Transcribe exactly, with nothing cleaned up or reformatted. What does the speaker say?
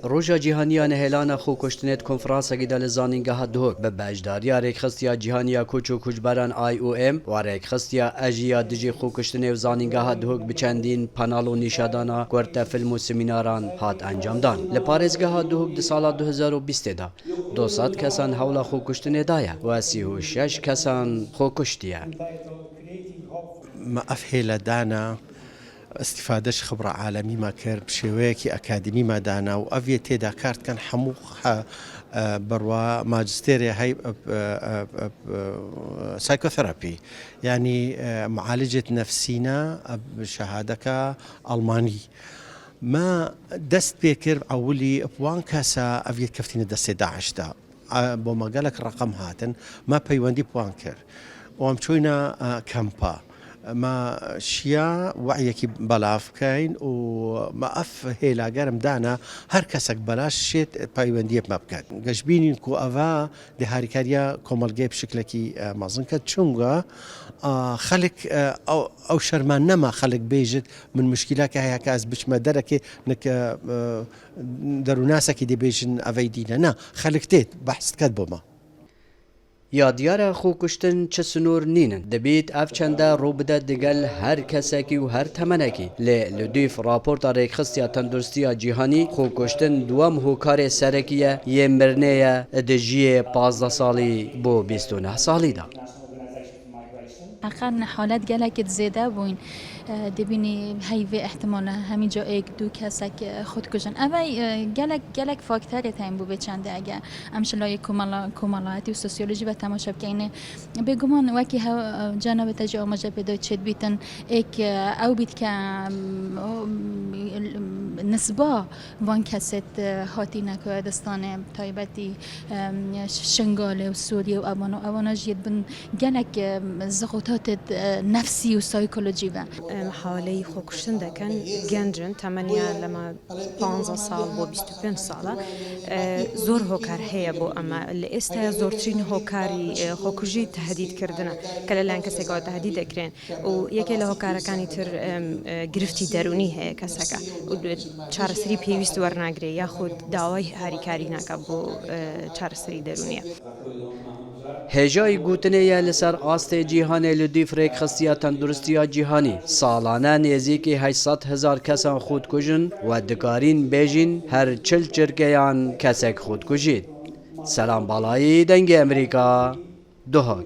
Roja Cîhanî ya Nehêlana Xwekuştinê di konferansekî de li Zanîngeha Duhok bi beşdariya Rêkxistiya Cîhanî ya Koç û Koçberan I O M û Rêkxistiya Ejî ya Dijî Xwekuştinê û Zanîngeha Duhok bi çendîn panel û nîşadana kurte fîlm û semînaran hat encamdan. Li parêzgeha Duhok di sala du hezar û bîstê de du sed kesan hewla xwekuştinê daye û sî û şeş kesan xwe kuştiye. Me ev hêle dana, îstîfade ji xibra alemî me kir, bi şêweyekî akademî me dana û ev yê têda kar dikin hemû he, e, berwa majistêrê hey, e, e, e, e, psychotherapy, yanî, e, mualicet nefsî ne, e, şehadeka Almanî. Me dest pê kir ewilî bi wan kesa ev yê keftîne destê DAIŞ de. E, bo me gelek reqem hatin, me peywendî bi wan kir û em çûyne, e, kempa. Me şiya we'yekî belav keyn û me ev hêla germ dana her kesek belaş şêt peywendiyê bi me biket. Geşbînîn ku eva dê harîkariya komelgê bi şiklekî, e, mezin ket. Çunga, e, xelk, e, ew, ew şerman nema xelk bêjit, min muşkîleke heye ke ez biçime derekê, nik, e, e, derûnasekî dê bêjin evey dîne. Na, xelk têt, behs diket bo me. Ya diyar e, xwekuştin çi sinor nînin. Dibît ev çende rû bide digel her kesekî û her temenekî. Lê li dûv raporta Rêkxistiya Tenduristiya Cîhanî, xwekuştin duwem hokarê serekî ye yê mirinê ye di jiyê pazdeh salî bo bîst û neh salî de. Heqan halet gelekî zêde bûyn. E, dibînî heyvê ihtimale hemî ca êk du kesek, e, xwe dikujin. Ev ey, e, gelek, gelek faktorê teyn bû vê çendê ege em ji layê komela-, komelayetî û sosyolojî ve temaşe bikeynê. Bêguman wekî hew, e, cenabê te jî amaje pê da çêdibîtin êk, e, ew bît ke, em, o, em, nisba van kesêt, e, hatîne Kurdistanê, bi taybetî, em, Şingalê û Sûriyê û evan û ewana jî yê dibin gelek, em, zixûtatêt, e, nefsî û saykolojî ve. Em haleyî xwekuştin dekin, genc in, temeniya lema panzdeh sal bo bîst û pênc sal e. E, zor hokar heye bo eme. Li êstaya zortirîn hokarî, e, xwekujî tehdîd kirdin e. Kelelan kesek a tehdîd dikirin. û yekê li hokarekanî tir, em, e, giriftî derûnî heye keseke û çareserî pêwîst wernagirê yaxud dawayî harîkarî nake bo, e, çareserî derûnî ye. Hêjayî gotinê ye li ser astê cîhanê li dûv Rêkxistiya Tenduristiya Cîhanî salane nêzîkî heşt sed hezar kesan xwe dikujin we dikarîn bêjîn her çil çirkeyan kesek xwe dikujît. Selam Balayî, Dengê Emerîka. Duhok.